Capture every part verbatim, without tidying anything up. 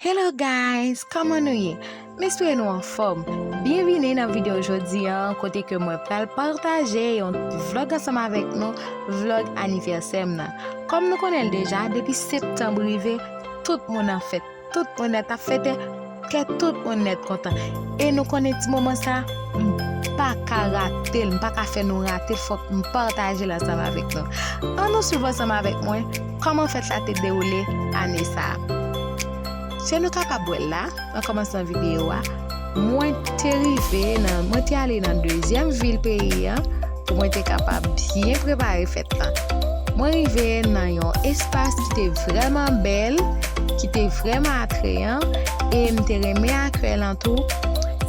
Hello guys, kòman nou ye? M espere nou anfòm. Byenvini nan videyo jodi a, kote ke mwen pral pataje yon vlog ansanm avèk nou, vlog anivèsè m nan. Kòm nou konnen l deja, depi septanm rive, tout moun an fèt. Tout moun nèt ap fete, kè tout moun nèt kontan. E nou konnen ti moman sa, m pa ka rate l, m pa ka fè nou rate l, fòk m pataje l ansanm avèk nou. Ann nou swiv ansanm avèk mwen kòman fèt la te dewoule ane sa a. Jan nou kapab wè l la, nan kòmansman videyo a, mwen te rive nan, mwen te ale nan dezyèm vil peyi an pou mwen te kapab byen prepare fèt lan. Mwen rive nan yon espas ki te vrèman bèl, ki te vrèman atreyan, e m te renmen akèy lan tou.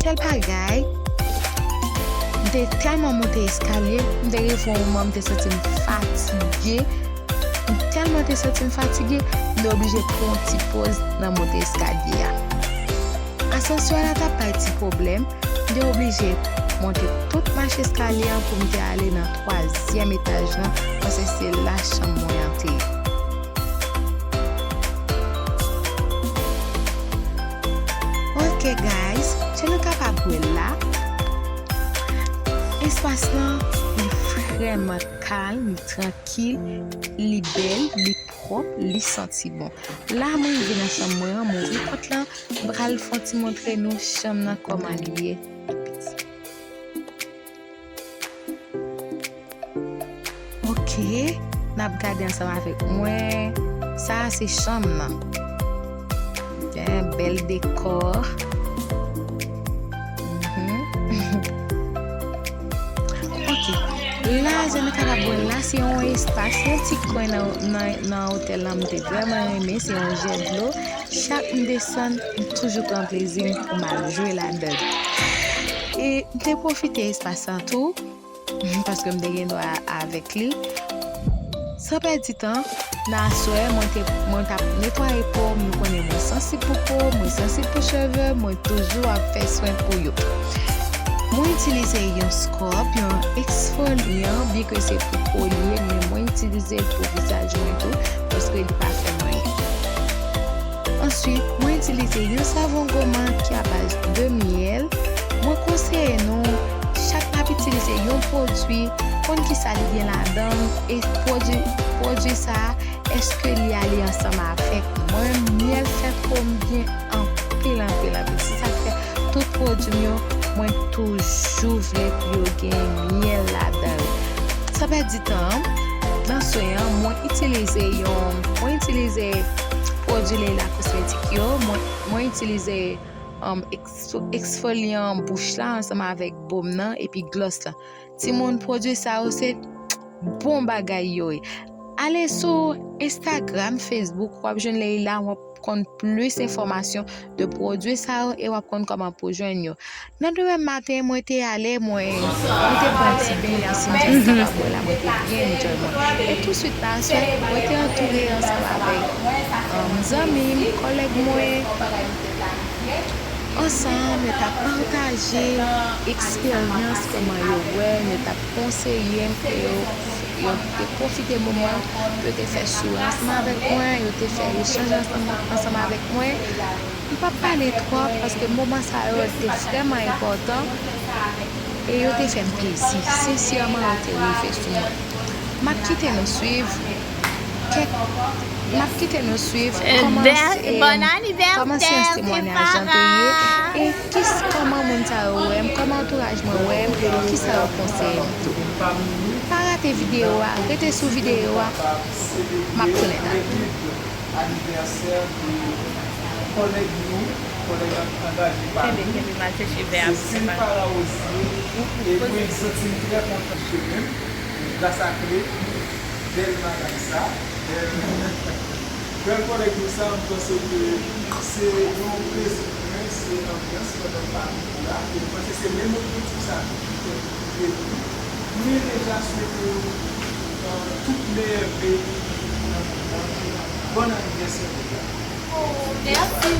Sèl bagay, m te tèlman monte eskalye, m te rive yon moman m te santi m fatige. M tèlman te santi m fatige, m te oblije pran yon ti poz nan monte eskalye a. Asansè a t ap bay ti pwoblèm, m te oblije monte tout mach eskalye an pou m te ale nan twazyèm etaj lan, paske se la chanm mwen an te ye. Ok guys, jan nou kapab wè l la, espas lan li vrèman kalm, li trankil, li bèl, li pwòp, li santi bon. La mwen rive nan chanm mwen an, mwen ouvri pòt lan, m pral fè yon ti montre nou chanm nan kòman li ye. Ok, n ap gade ansanm avèk mwen. Sa a se chanm nan. Gen bèl dekò. Mhm. Ok. La, jan nou kapab wè l la, se yon espas, yon ti kwen nan, nan, nan otèl lan m te vrèman renmen. Se yon jèt dlo. Chak m desann, m toujou pran plezi m pou m al jwe ladan l. E m te pwofite espas lan tou, paske m te gen dwa avèk li. San pèdi tan, nan aswè, mwen te, mwen t ap netwaye po m. Nou konnen mwen sansib pou po, mwen sansib pou cheve, mwen toujou ap fè swen pou yo. Mwen itilize yon scrub, yon eksfolyan, byenke se pou po li ye, men mwen itilize l pou vizaj mwen tou, paske li pa fè m anyen. Answit, mwen itilize yon savon goman ki a baz de myèl. Mwen konseye nou, chak n ap itilize yon pwodui, konn kisa li gen ladan l, e pwodui, pwodui sa a, èske li ale ansanm avèk mwen? Myèl fè po m byen anpil, anpil, anpil. Se sa k fè tout pwodui m yo, mwen toujou vle pou yo gen myèl ladan yo. San pèdi tan, nan swen an, mwen itilize yon, mwen itilize pwodui Leila Cosmétique yo, mwen, mwen itilize, um, eks-, eksfolyan bouch la ansanm avèk baume nan epi gloss la. Timoun, pwodui sa yo se bon bagay yo ye. Ale sou Instagram, Facebook, w ap jwenn Leila, w ap konn plis enfòmasyon de pwodui sa yo e w ap konn kòman pou jwenn yo. Nan demen maten, mwen te ale, mwen, mwen te pran ti ben, pisin sa kapab wè la, mwen te byen enjoy mwen. E touswit nan aswè, mwen te antoure ansanm avèk, um, zanmi m, kòlèg mwen. Ansanm, yo t ap pataje eksperyans, kòman yo wè, yo t ap konseye m, e yo, yo te pwofite moman pou yo te fè souri ansanm avèk mwen, yo te fè echanj ansanm, ansanm avèk mwen. M p ap pale twòp, paske moman sa yo te vrèman enpòtan, e yo te fè m plezi. Sensèman, yo te rive sou mwen. M ap kite nou swiv kèk, m ap kite nou swiv kòman se, kòman seyans temwayaj lan te ye, e kis-, kòman moun sa yo wè m, kòman antouraj mwen wè m, kisa yo konseye m tou. Pa rate videyo a, rete sou videyo a, m ap tounen la. Anivèsè de kòlèg nou, kòlèg an-, angaje pa nou, se Silvara Rosier, e mwen santi m trè kontan cheri m, gras a Kle, bèl madanm sa, bèl, bèl kòlèg nou sa, m panse ke se yon plezi pou mwen, se anbyans pandan m pa vin la, e m panse se menm objektif sa tou ki fè m vini. Mwen deja swete w, euh, tout meyè ve nan, nan, nan, nan bòn anivèsè deja. Oh, mèsi,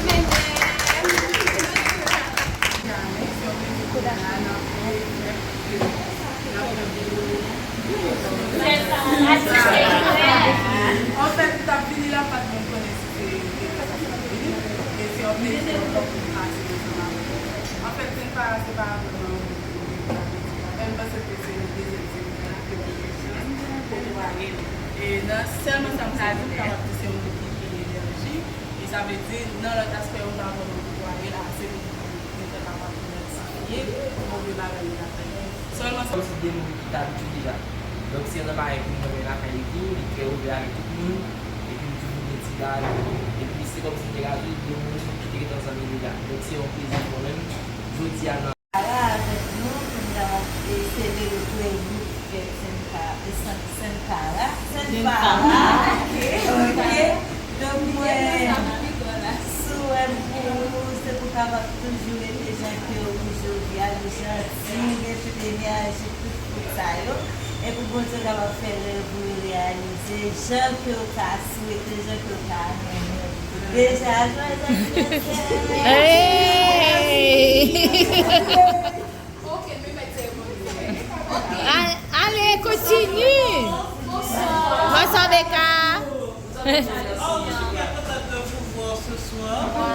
Vene. Anfèt, m t ap vini la, m pa t menm konnen si se, se, se, se, se, se, se, Mwen te gen yon lòt moun pase ansanm avè l. Anfèt, Zenfara se pa vrèman yon moun ki te gen avèl, paske se yon dezyèm semèn la ke mwen te kontwaye l. E nan sèlman sa m ka di, m kapab di se yon moun ki gen enèji. E sa vle di, nan lòt aspè yo, m pa vrèman kontwaye l ase pou mwen te kapab idantifye move bagay li t ap fè. Sèlman sa. Kòmsi de moun ki t abitye deja. Donk, se yon bagay ke m renmen lakay li tou, li trè ouvè avèk tout moun, epi li toujou gen ti blag, epi se kòmsi m te ka di, de moun ki te gentan zanmi deja. Donk, se yon plezi pou mwen menm, jodi a nan. Avèk nou, pou n ta, e, selebre premye fèt Sent Ka-, e, Sent, Sent Kara, Sent Kara, ok. Donk, mwen, swè m pou ou, se pou w kapab toujou rete jan ke ou jodi a, ou janti, ou gen tout enèji, tout, tout sa yo. E pou Bondye kapab fè rèv ou yo reyalize, jan ke w ka swete, jan ke w ka renmen. Deja, jwèz anivèsè! Hey! Al-, ale, kontinye. Bonswa, Beka.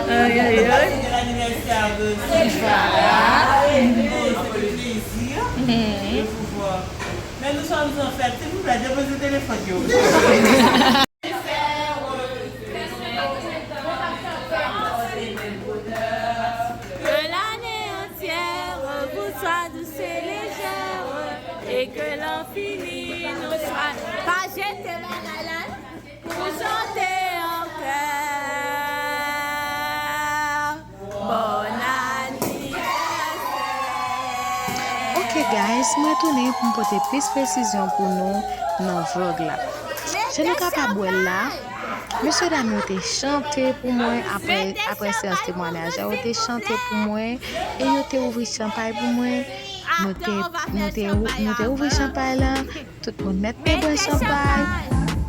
Ay, ay, ay. C'est un plaisir de vous voir. Mais nous sommes en fête. S'il vous plaît, déposez le téléphone, yo. Que l'année entière vous soit douce et légère, et que l'an fini nous soit. Pa jete bagay la. Pour chanter en chœur. Bon anivèsè. Ok, guys, mwen tounen pou m pote plis presizyon pou nou nan vlog la. Jan nou kapab wè l la, mesye dam yo te chante pou mwen apre, apre seyans temwayaj la, yo te chante pou mwen e yo te ouvri chanpay pou mwen. Nou te, nou te, nou te ouvri chanpay la. Tout moun nèt te bwè chanpay.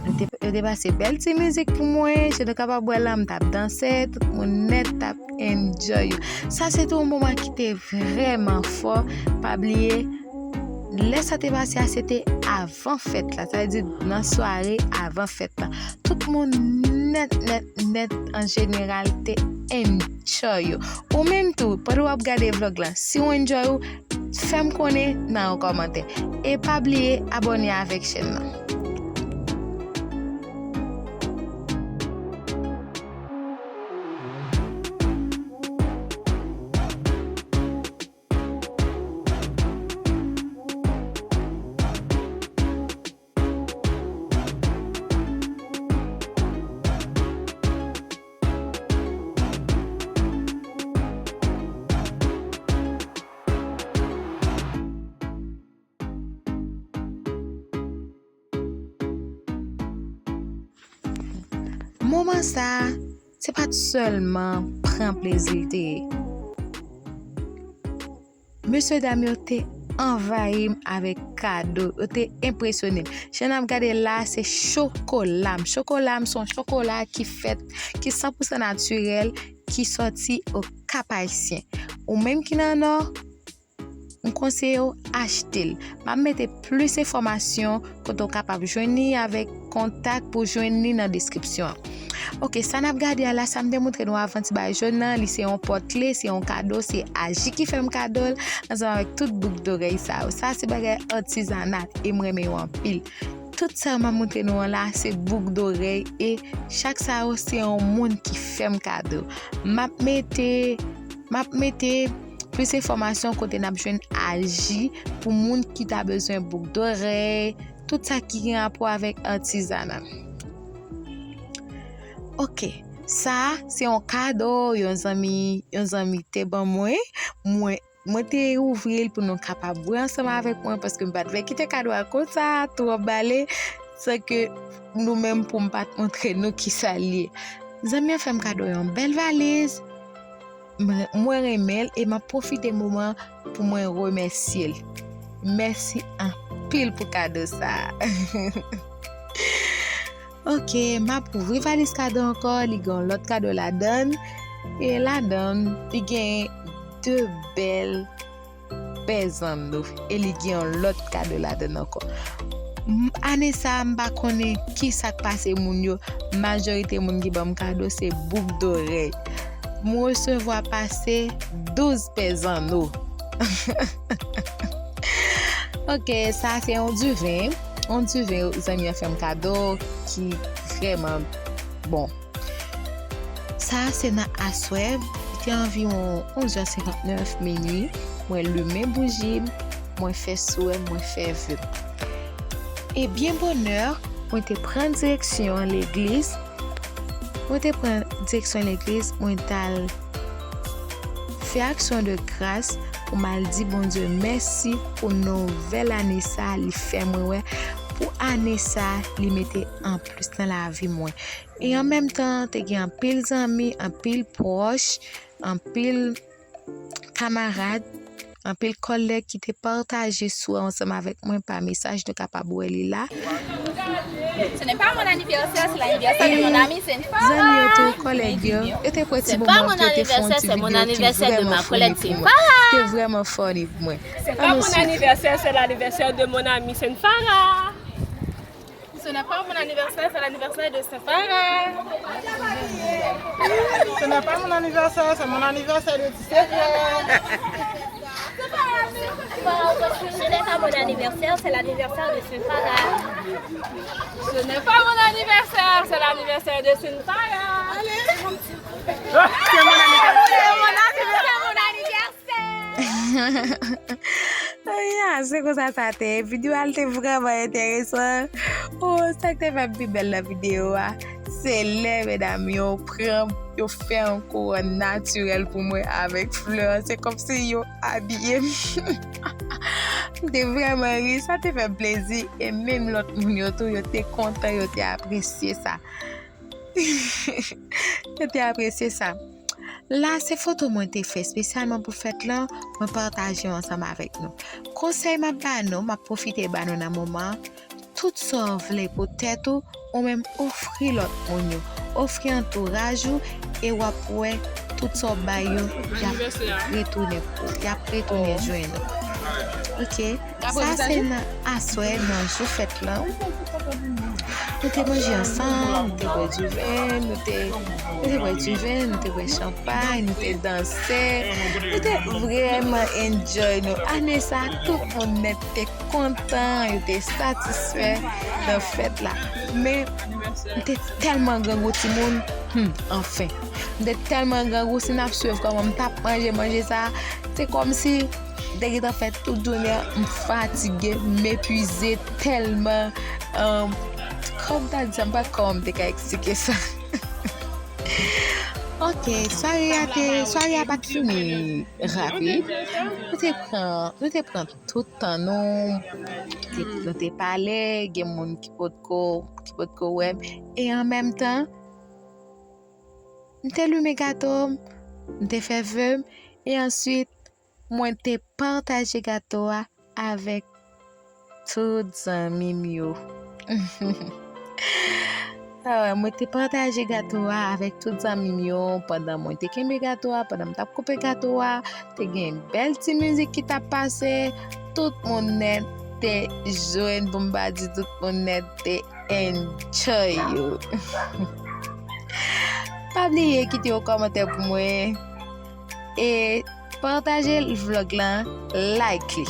Nou te, yo te pase bèl ti mizik pou mwen. Jan nou kapab wè la, m t ap danse. Tout moun nèt t ap enjoy yo. Sa se te yon moman ki te vrèman fò. Pa bliye, lè sa te pase a, se te avan fèt la. Sa vle di nan sware avan fèt la. Tout moun nèt, nèt, nèt, an jeneral, te enjoy yo. Ou menm tou, pandan w ap gade vlog la, si w enjoy ou, fè m konnen nan yon kòmantè. E pa bliye abòne avèk chèn nan. Moman sa a, se pa t sèlman pran plezi l te ye. Mesye dam yo te anvayi m avèk kado, yo te enpresyone m. Jan n ap gade la, se chokola m. Chokola m se yon chokola ki fèt, ki san pou san natirèl, ki sòti o Kap Ayisyen. Ou menm ki nan Nò, m konseye w achte l. M ap mete plis enfòmasyon kote w kapab jwenn li avèk kontak pou jwenn li nan deskripsyon an. Ok, sa n ap gade a la, sa m te montre nou avan ti bagay jòn nan, li se yon pòtkle, se yon kado, se Aji ki fè m kado l, ansanm avèk tout bouk dorèy sa yo. Sa se bagay atizana e m renmen yo anpil. Tout sa yo m ap montre nou an la, se bouk dorèy e chak sa yo se yon moun ki fè m kado. M ap mete, m ap mete plis enfòmasyon kote n ap jwenn Aji pou moun ki ta bezwen bouk dorèy, tout sa ki gen rapò avèk atizana. Ok, sa a se yon kado yon zanmi, yon zanmi te ban mwen. Mwen, mwen te ouvri l pou nou kapab bwè ansanm avèk mwen, paske m pa t vle kite kado a konsa, twò bale, san ke nou menm pou m pa t montre nou kisa l ye. Zanmi an fè m kado yon bèl valiz. Mwen, mwen renmen l e m ap pwofite moman pou mwen remèsye l. Mèsi anpil pou kado sa a. Ok, m ap ouvri valiz kado ankò, li gen yon lòt kado ladan l. E ladan l, li gen de bèl pè zanno e li gen yon lòt kado ladan l ankò. M, ane sa a, m pa konnen ki sa k pase moun yo. Majorite moun ki ban m kado se bouk dorèy. m resevwa pase douz pè zanno. Ok, sa se yon diven. Yon diven zanmi an fè m kado ki vrèman bon. Sa se nan aswè, li te anviwon onz è senkantnèf, minui. Mwen limen bouji m, mwen fè souwè m, mwen fè ve m. E byen bonè, mwen te pran direksyon legliz. Mwen te pran direksyon legliz, mwen t al fè aksyon de gras pou m al di Bondye mèsi pou nouvèl ane sa a li fè mwen wè, pou ane sa a li mete an plis nan lavi mwen. E an menm tan, te gen anpil zanmi, anpil pwòch, anpil kamarad, anpil kòlèg ki te pataje souwè ansanm avèk mwen pa mesaj, nou kapab wè li la. Ce n'est pas mon anniversaire, c'est l'anniversaire de mon ami Senfara. Zanmi yo tou, kòlèg yo, yo te pran ti moman pou yo te fè yon ti videyo ki vrèman funny pou mwen. Te vrèman funny pou mwen. C'est pas mon anniversaire, c'est l'anniversaire de mon ami Senfara. Ce n'est pas mon anniversaire, c'est l'anniversaire de Senfara. Ce n'est pas mon anniversaire, c'est mon anniversaire de Senfara. Ce n'est pas mon anniversaire, c'est l'anniversaire de Senfara. Ce n'est pas mon anniversaire, c'est l'anniversaire de Senfara. C'est mon anniversaire. C'est mon anniversaire. Ya, se konsa sa te ye. Videyo a te vrèman enteresan. Oh, sa k te fè m pi bèl nan videyo a, se lè medam yo pran, yo fè yon kouwòn natirèl pou mwen avèk flè. Se kòmsi yo abiye m. M te vrèman ri, sa te fè m plezi. E menm lòt moun yo tou, yo te kontan, yo te apresye sa. Yo te apresye sa. La, se foto mwen te fè espesyalman pou fèt lan, mwen pataje yo ansanm avèk nou. Konsèy m ap ba nou, m ap pwofite ba nou nan moman an, tout sa w vle pou tèt ou, ou menm ofri lòt moun yo. Ofri antouraj ou, e w ap wè tout sa w bay yo, y ap retounen pou, y ap retounen jwenn ou. Ok? Sa se nan aswè, nan jou fèt lan. Nou te manje ansanm, nou te bwè diven, nou te, nou te bwè diven, nou te bwè chanpay, nou te danse. Nou te vrèman enjoy nou. Ane sa, tout moun nèt te kontan, yo te satisfè nan fèt la. Men, m te tèlman grangou timoun, hmm, anfen. M te tèlman grangou, si n ap swiv kòman m t ap manje, manje sa, se kòmsi m te gentan fè tout jounen an, m fatige, m epuize tèlman, um, kòm ta di sa, m pa kòman m te ka eksplike sa. Ok, sware a te, sware a pa t fini rapid. Nou te pran, nou te pran tout tan nou, te, nou te pale, gen moun ki potko, ki potko wè m. E an menm tan, m te limen gato m, m te fè ve m, e answit, mwen te pataje gato a avèk tout zanmi m yo. Ah, mwen te pataje gato a avèk tout zanmi m yo. Pandan mwen te kenbe gato a, pandan m t ap koupe gato a, te gen bèl ti mizik ki t ap pase. Tout moun nèt te jwenn, pou m pa di tout moun nèt te enjoy yo. Pa bliye kite yon kòmantè pou mwen. E pataje vlog lan, like li.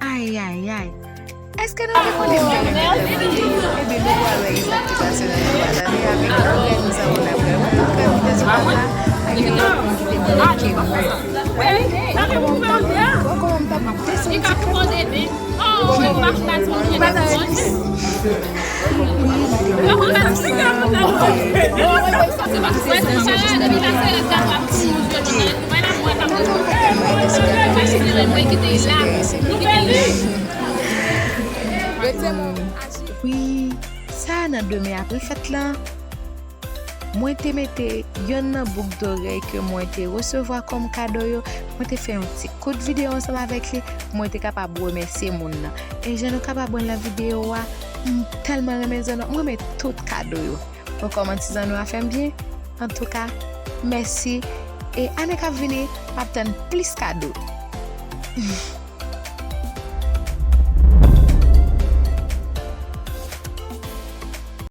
Ay, ay, ay. Èske nou rekonèt ke mwen mèt la? Ebyen, nou pral wè egzakte pase nan yon pral ale avèk lòt grenn zanmi n ap wè. Mwen tout grenn ki te sou paj la, ak yon lòt moun ki te konekte nou. Wè, wè kòman m t ap, wè kòman m t ap desann ti kòb la. Wi, sa a nan demen apre fèt lan, mwen te mete yonn nan bouk dorèy ke mwen te resevwa kòm kado yo, mwen te fè yon ti kout videyo ansanm avèk li pou mwen te kapab remèsye moun nan. E jan nou kapab wè nan videyo a, m tèlman renmen zanno, m renmen tout kado yo. Bon, kòman ti zanno a fè m byen? Antouka, mèsi. E ane k ap vini, m ap tann plis kado.